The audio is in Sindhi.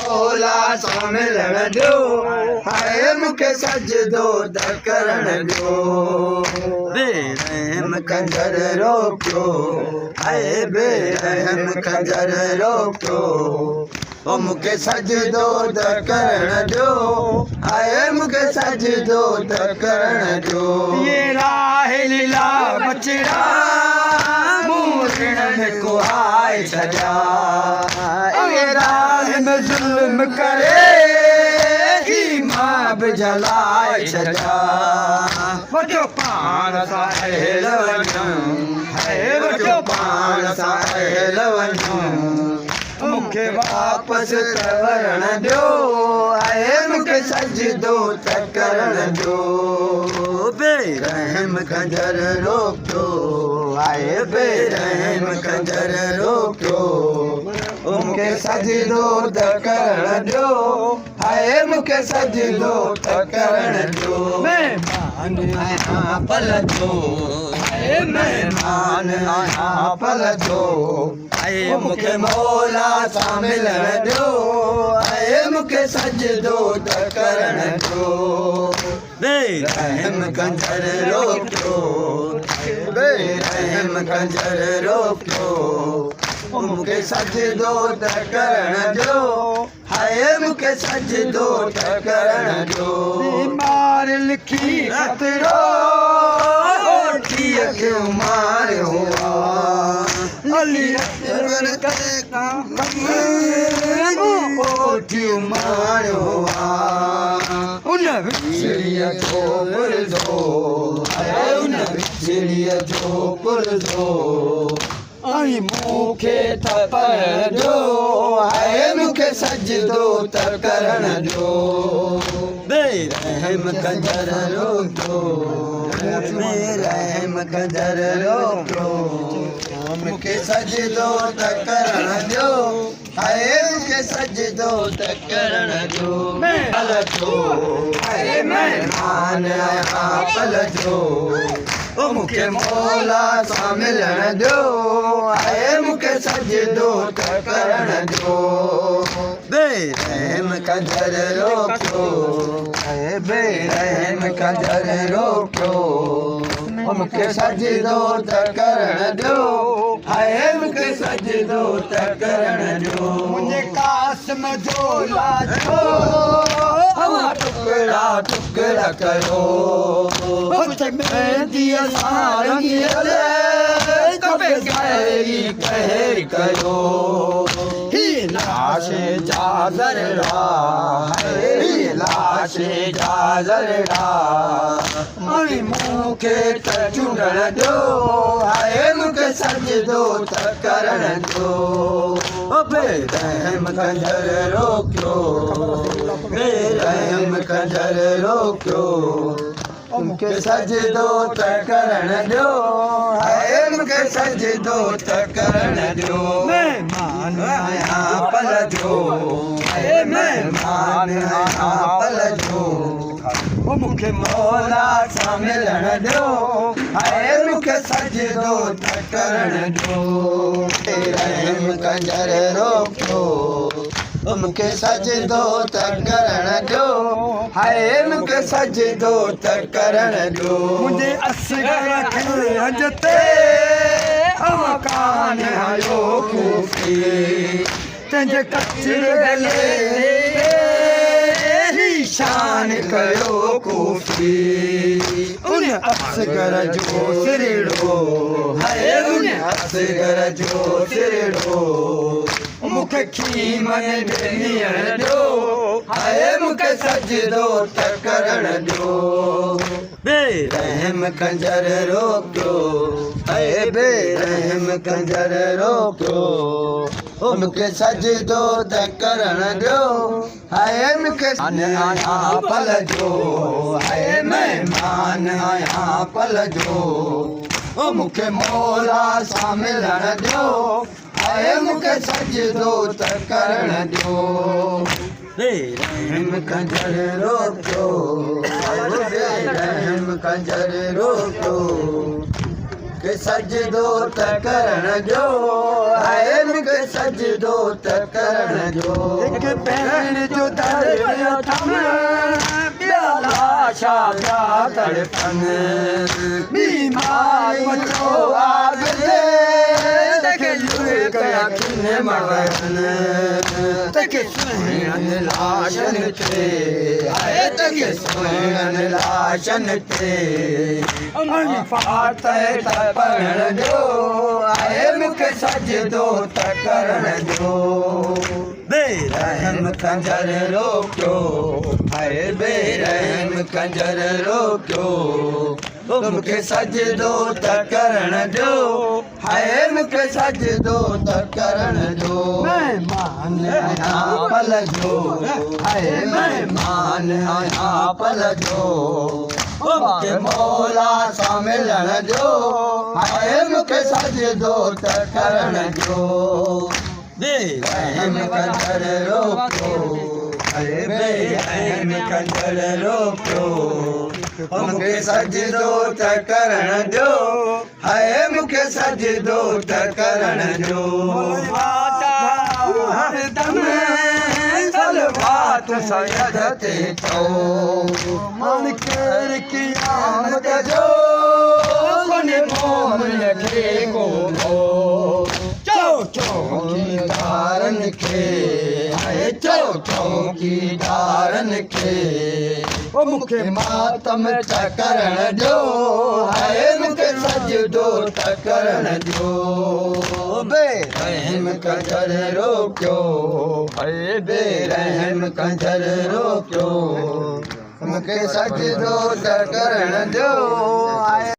مولا سان ملڻ ڏيو، هاء مونکي سجدو ته ڪرڻ ڏيو. بي رحم خنجر روڪيو، هاء بي رحم خنجر روڪيو، او مونکي سجدو ته ڪرڻ ڏيو، هاء مونکي سجدو ته ڪرڻ ڏيو. اي راهه ليلا ٻچڙا، مون رڻ ۾ ڪهائي ڇڏيا. اي راهه ۾ ظلم ڪري، هي مان به جلائي ڇڏيا. وٺو پاڻ سان اهل وڃون، هاء وٺو پاڻ سان اهل وڃون. مون کي واپس ته ورڻ ڏيو، آء مون کي سجدو ته ڪرڻ ڏيو. بي رحم خنجر روڪيو، آء بي رحم خنجر روڪيو، مون کي سجدو ته ڪرڻ ڏيو، آء مون کي سجدو ته ڪرڻ ڏيو. مهمان آهيان پل جو، آء مهمان آهيان پل جو. اي مون کي مولا سان ملڻ ڏيو، اي مون کي سجدو ته ڪرڻ ڏيو. بي رحم خنجر روڪيو، بي رحم خنجر روڪيو، مون کي سجدو ته ڪرڻ ڏيو، هاء مون کي سجدو ته ڪرڻ ڏيو. بيمار لکي خطرو، اوٺيء کي ماريو آ. علي اصغر اوٺيء ماريو آ. ان وڇڙيء جو پرزو، هاء ان وڇڙيء جو پرزو. ۽ مون کي ته پڙهڻ ڏيو، هاء مون کي سجدو ته ڪرڻ ڏيو. بي رحم خنجر روڪيو، بي رحم خنجر روڪيو، مون کي سجدو ته ڪرڻ ڏيو، هاء مون کي سجدو ته ڪرڻ ڏيو. پل جو، هاء مهمان آهيان پل جو، او مون کي مولا سان ملڻ ڏيو، هاء مون کي سجدو ته ڪرڻ ڏيو. بي رحم خنجر روڪيو، هاء بي رحم خنجر روڪيو، او مون کي سجدو ته ڪرڻ ڏيو، هاء مون کي سجدو ته ڪرڻ ڏيو. منهنجي قاسم جو لاڇو اوهان ٽڪڙا ٽڪڙا ڪيو. هٿ مينديء سان رڱيل ڪفي ڪهڙي قهر ڪيو. هي لاش جا ذرڙا، هي لاش جا ذرڙا. ۽ مون کي ته چونڊڻ ڏيو، هاء مون کي سجدو ته ڪرڻ ڏيو. او بي رحم خنجر روڪيو، بي رحم خنجر روڪيو، مون کي سجدو ته ڪرڻ ڏيو، هاء مون کي سجدو ته ڪرڻ ڏيو. مهمان آهيان پل جو، هاء مهمان آهيان پل جو. مون کي مولا سان ملڻ ڏيو، هاء مون کي سجدو ته ڪرڻ ڏيو. بي رحم خنجر روڪيو، مون کي سجدو ته ڪرڻ ڏيو، هاء مون کي سجدو ته ڪرڻ ڏيو. منهنجي اصغر کي هنج تي اوهان ڪانه هنيو ڪوفي. تنهنجي ڪچڙي گلي تي هي شان ڪيو ڪوفي. ان اصغر جو سرڙو، هاء ان اصغر جو سرڙو. مون کي خيمن ۾ نيڻ ڏيو، هاء مون کي سجدو ته ڪرڻ ڏيو. بي رحم خنجر روڪيو، هاء بي رحم خنجر روڪيو، مون کي سجدو ته ڪرڻ ڏيو، هاء مون کي. آهيان پل جو، هاء مهمان آهيان پل جو، مون کي مولا سان ملڻ ڏيو، هاء مون کي سجدو ته ڪرڻ ڏيو. بي رحم خنجر روڪيو، بي رحم خنجر روڪيو. مونکي سجدو ته ڪرڻ ڏيو، هاء مونکي سجدو ته ڪرڻ ڏيو. هڪ ڀيڻ جو درد اٿم، ٻيا لاشا پيا تڙپن. ٻي ماء مچو آگ تي، تنهن کي لڙڪ اکين مان وهن. تنهن کي سهڻن لاشن تي، هاء تنهن کي سهڻن لاشن تي. ۽ فاتح ته پڙهڻ ڏيو، آهي مون کي سجدو ته ڪرڻ ڏيو. بي رحم خنجر روڪيو، هاء بي رحم خنجر روڪيو. مون کي سجدو ته ڪرڻ ڏيو، هاء مون کي سجدو ته ڪرڻ ڏيو. مهمان آهيان پل جو، هاء مهمان آهيان پل جو. مون کي مولا سان ملڻ ڏيو، هاء مون کي سجدو ته ڪرڻ ڏيو. بي رحم خنجر روڪيو، هاء بي رحم خنجر روڪيو. مون کي سجدو ته ڪرڻ ڏيو، هاء مون کي سجدو ته ڪرڻ ڏيو. هردم صلوات سيد تي چئو، منڪر قيامت جو ڪونهي مومن کي ڪو ڀؤ. چئو چوڪيدارن کي، هاء چئو چوڪيدارن کي. او مون کي ماتم ته ڪرڻ ڏيو، هاء مون کي سجدو ته ڪرڻ ڏيو. بي رحم خنجر روڪيو، هاء بي رحم خنجر روڪيو. مون کي سجدو ته ڪرڻ ڏيو.